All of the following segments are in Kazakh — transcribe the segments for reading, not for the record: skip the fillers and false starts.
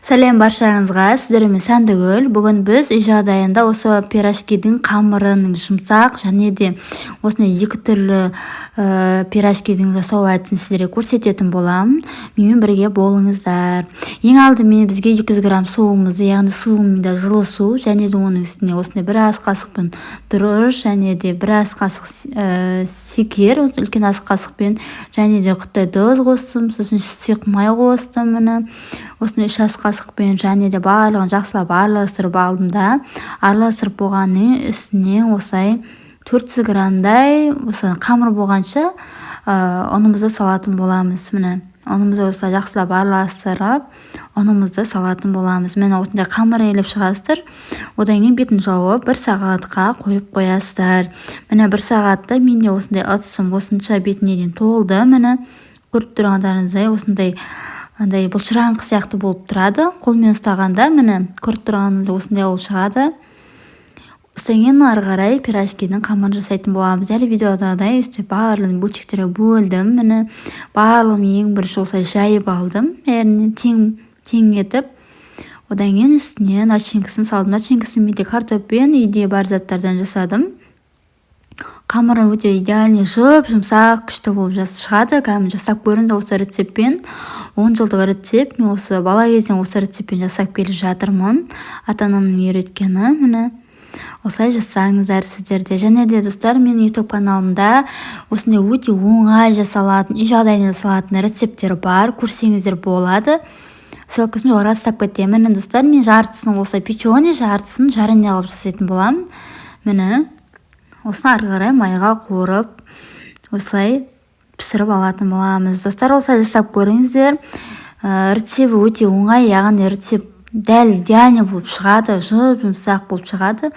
Сәлем баршаңызға, сіздермен Сәндігүл. Бүгін біз үй жағдайында осы пирожкидің қамырының жұмсақ және де осындай екі түрлі пирожкидің жасау әдісін сіздерге көрсететін боламын. Менімен бірге болыңыздар. Ең алдымен бізге 200 грамм суымызды, яғни суымда жылы су, және де оның үстіне осындай бір ас қасықпен бұрыш, және де бір ас қасық секер, осы үлкен ас қасықпен, және де құрттай тұз қостым, сосын сұйық май қостым, міне, осындай 3 ас қасықпен, және де барлығын жақсылап араластырып алдым да, араластырып болғаннан кейін үстіне осылай 400 граммдай осы қамыр болғанша ұнымызды салатын боламыз. Міне, ұнымызды осылай жақсылап араластырып, ұнымызды салатын боламыз. Міне, осындай қамыр елеп шығасыздар. Одан кейін бетін жауып, бір сағатқа қойып қоясыздар. Міне, бір сағатта менде осындай ыдысым осынша бетіне дейін толды. Міне, көріп тұрғандарыңыздай, осындай андай былшыраңқы сияқты болып тұрады қолмен ұстағанда. Міне, көріп тұрғаныңыздай, осындай болып шығады. Содан кейін ары қарай пирожкидің қамырын жасайтын боламыз. Дәл видеодағыдай өстіп барлығын бөлшектерге бөлдім. Міне, барлығын ең бірінші осылай жайып алдым, бәріне тең тең етіп. Одан кейін үстіне начинкасын салдым. Начинкасын менде картоппен, үйде бар заттардан жасадым. Қамыры өте идеальный, жұп жұмсақ, күшті болып шығады. Кәдімгі жасап көріңіз осы рецептпен. 10 жылдық рецепт. Мен осы бала кезден осы рецептпен жасап келе жатырмын, ата анамның үйреткені. Міне, осылай жасаңыздар сіздер де. Және де, достар, менің Ютуб каналымда осындай өте оңай жасалатын, үй жағдайында жасалатын рецепттер бар, көрсеңіздер болады. Ссылкасын жоғары тастап кетемін. Міне, достар, мен жартысын осылай печеный, жартысын жареный қылып жасайтын боламын. Міне, осыны ары қарай майға қуырып, осылай пісіріп алатын боламыз. Достар, осылай жасап көріңіздер. Рецепті өте оңай, яғни рецепт дәл идеальный болып шығады, жұп жұмсақ болып шығады,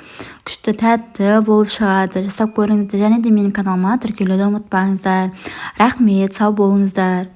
күшті тәтті болып шығады. Жасап көріңіздер және де менің каналыма тіркелуді ұмытпаңыздар. Рахмет, сау болыңыздар.